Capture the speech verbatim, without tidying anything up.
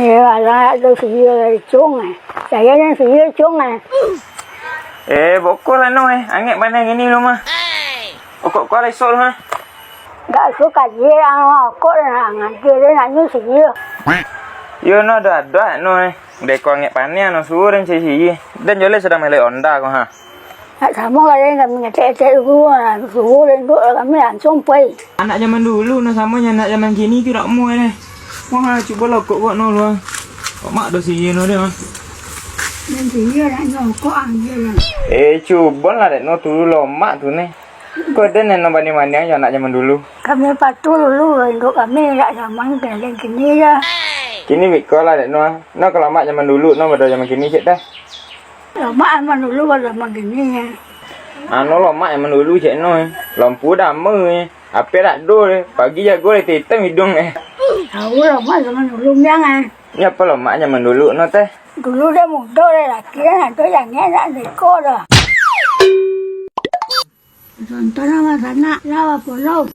Eh, alah, tu sihir dari cung, eh. Saya nan sihir cung, eh. Eh, bokor lah no, eh. Angek paneh gini lu mah. Okok kau lah esok lu, ha. Dak suka dia, ang okok lah, ngaji dia nak nyu sihir. Yo no, ado-ado no, eh. Beko angek paneh no, suruh den cari sihir. Den joleh sadang melek onda ko, ha. Nak samo kalian kami ngecek-ngecek dulu, ha. Suruh den duduk, kami langsung pai. Anak zaman dulu no samo jo anak zaman kini tu dak muah deh. Wah, cubo lah kok kok no lu, ah. Kok mak do sihir no deh, ah. Dan sihir nak nyokok aja lah. Eh, cubo lah dek no tu lomak tu neh. Kok den no banding-banding jo anak zaman dulu. Kami patuh dulu, induk kami dak zaman kalian kini lah. Kini biko lah dek no, ah. No kalau mak zaman dulu no, bado zaman kini cek dah. Lomak zaman dulu, bado zaman kini ya. Anu lomak zaman dulu cek no, eh. Lampu dame, eh. Ape dak do, eh. Pagi jago, eh, hitam hidung, eh. Tahu lomak zaman dulu miang, eh. Ni apo lomak zaman dulu no teh? Dulu dah mudo, dah laki dah, ado yang nak neko dah. Contoh nama sanak lah, apo lo.